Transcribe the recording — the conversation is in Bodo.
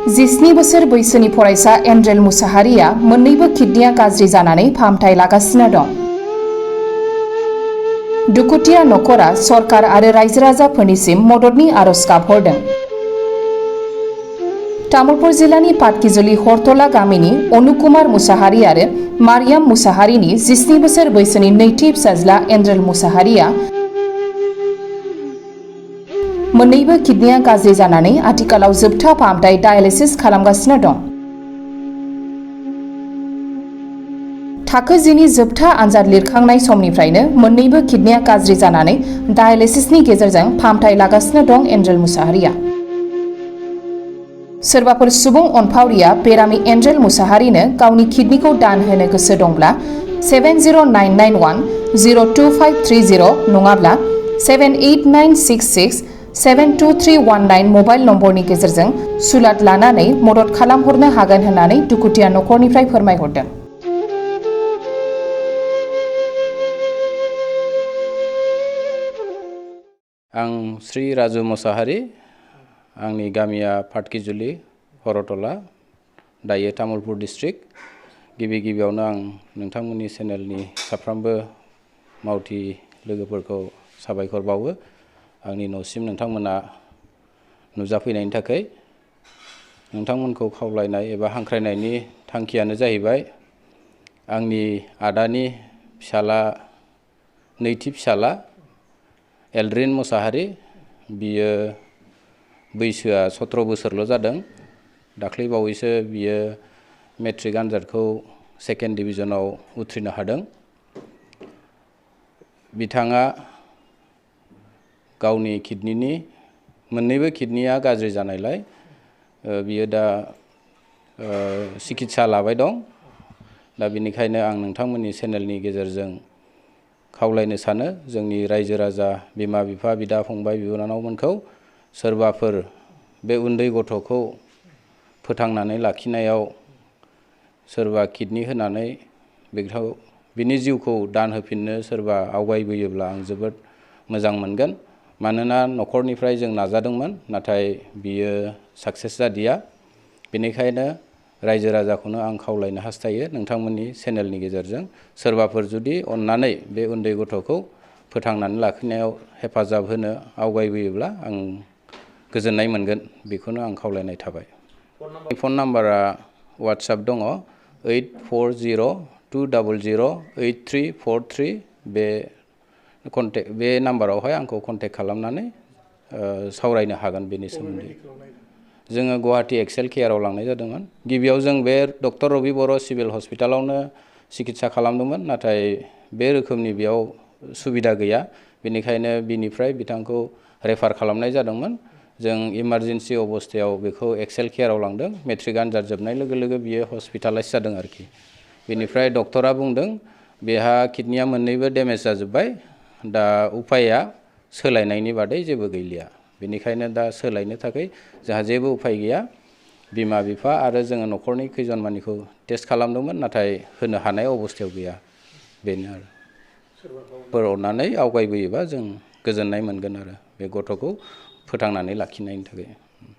17 बोसोर बैसोनि फरायसा एन्ड्रेल मुसाहारिया मोन्नैबो किडनिया गाज्रि जानानै फाहामथाय लागासिनो दं। दुखुथिया नखरा सरकार आरो रायजो राजाफोरनिसिम मददनि आरज गाबहरदों। तामुलपुर जिल्लानि पाटकिजुलि हरतला गामिनि अनुकुमार मुसाहारि आरो मारियाम मुसाहारिनि 17 बोसोर बैसोनि नैथि फिसाज्ला एन्ड्रेल मुसाहारिया मोन्नैबो किडनिया गाज्रि जानानै आथिखालाव जोबथा फाहामथाय डायालिसिस खालामगासिनो दं। थाखो 10 नि जोबथा आनजाद लिरखांनाय समनिफ्रायनो मोन्नैबो किडनिया गाज्रि जानानै डायालिसिसनि गेजेरजों फाहामथाय लागासिनो दं एन्ड्रेल मुसाहारिया। सोरबाफोर सुबुं अनफावरिया बेरामि एन्ड्रेल मुसाहारिनो गावनि किडनिखौ दान होनो गोसो दंब्ला 7099102530 नङाब्ला 7896672319 मबाइल नम्बरनि गेजेरजों सुलाद लानानै मदद खालामहरनो हागोन होननानै दुखुथिया नखरनिफ्राय फोरमायहरदों। आं श्री राजु मुसाहारि, आंनि गामिया पाटकिजुलि हरतला, दायो तामुलपुर डिस्ट्रिक्ट। गिबियावनो आं नोंथांमोननि चेनेलनि साफ्रोमबो मावथि लोगोफोरखौ साबायखर बावो आंनि न'सिम नोंथांमोना नुजाफैनायनि थाखाय। नोंथांमोनखौ खावलायनाय एबा हांख्रायनायनि थांखियानो जाहैबाय आंनि आदानि फिसाला, नैथि फिसाला एलड्रिन मुसाहारि, बियो बैसोआ 17 बोसोरल' जादों। दाख्लै बावैसो बियो मेट्रिक आनजादखौ सेकेन्ड डिभिजनाव उथ्रिनो हादों। बिथाङा गावनि किडनिनि मोन्नैबो किडनिया गाज्रि जानायलाय बियो दा सिकित्सा लाबाय दं। दा बेनिखायनो आं नोंथांमोननि चेनेलनि गेजेरजों खावलायनो सानो जोंनि रायजो राजा, बिमा बिफा, बिदा फंबाय, बिनानावमोनखौ सोरबाफोर बे उन्दै गथ'खौ फोथांनानै लाखिनायाव सोरबा किडनि होनानै बिनि जिउखौ दान होफिननो सोरबा आवगायबोयोब्ला आं जोबोद मोजां मोनगोन। मानोना न'खरनिफ्राय जों नाजादोंमोन, नाथाय बियो साक्सेस जादिया। बेनिखायनो रायजो राजाखौनो आं खावलायनो हास्थायो नोंथांमोननि चेनेलनि गेजेरजों सोरबाफोर जुदि अननानै बे उन्दै गथ'खौ फोथांनानै लाखिनायाव हेफाजाब होनो आवगायबोयोब्ला आं गोजोननाय मोनगोन, बेखौनो आं खावलायनाय थाबाय। फन नाम्बारा वाट्सएप दङ 8402008343। बे नाम्बारावहाय आंखौ कन्टेक्ट खालामनानै सावरायनो हागोन बेनि सोमोन्दै। जोङो गुवाहाटी एक्सेल केयाराव लांनाय जादोंमोन। गिबियाव जों बे डक्टर रबि बर' सिभिल हस्पिटालावनो सिकित्सा खालामदोंमोन, नाथाय बे रोखोमनि बेयाव सुबिदा गैया। बेनिखायनो बिनिफ्राय बिथांखौ रेफार खालामनाय जादोंमोन। जों इमारजेन्सि अबस्थायाव बेखौ एक्सेल केयाराव लांदों। मेट्रिक आनजाद जोबनाय लोगो लोगो बियो हस्पिटालाइज जादों आरोखि। बेनिफ्राय डक्टरा बुंदों बेहा किडनिया मोन्नैबो डेमेज जाजोब्बाय, दा उपाया सोलायनायनि बादै जेबो गैलिया। बेनिखायनो दा सोलायनो थाखाय जोंहा जेबो उपाय गैया। बिमा बिफा आरो जोङो न'खरनि खैजन मानिखौ टेस्ट खालामदोंमोन, नाथाय होनो हानाय अबस्थायाव गैया। बेनो आरो सोरबाफोर अननानै आवगायबोयोबा जों गोजोननाय मोनगोन आरो बे गथ'खौ फोथांनानै लाखिनायनि थाखाय।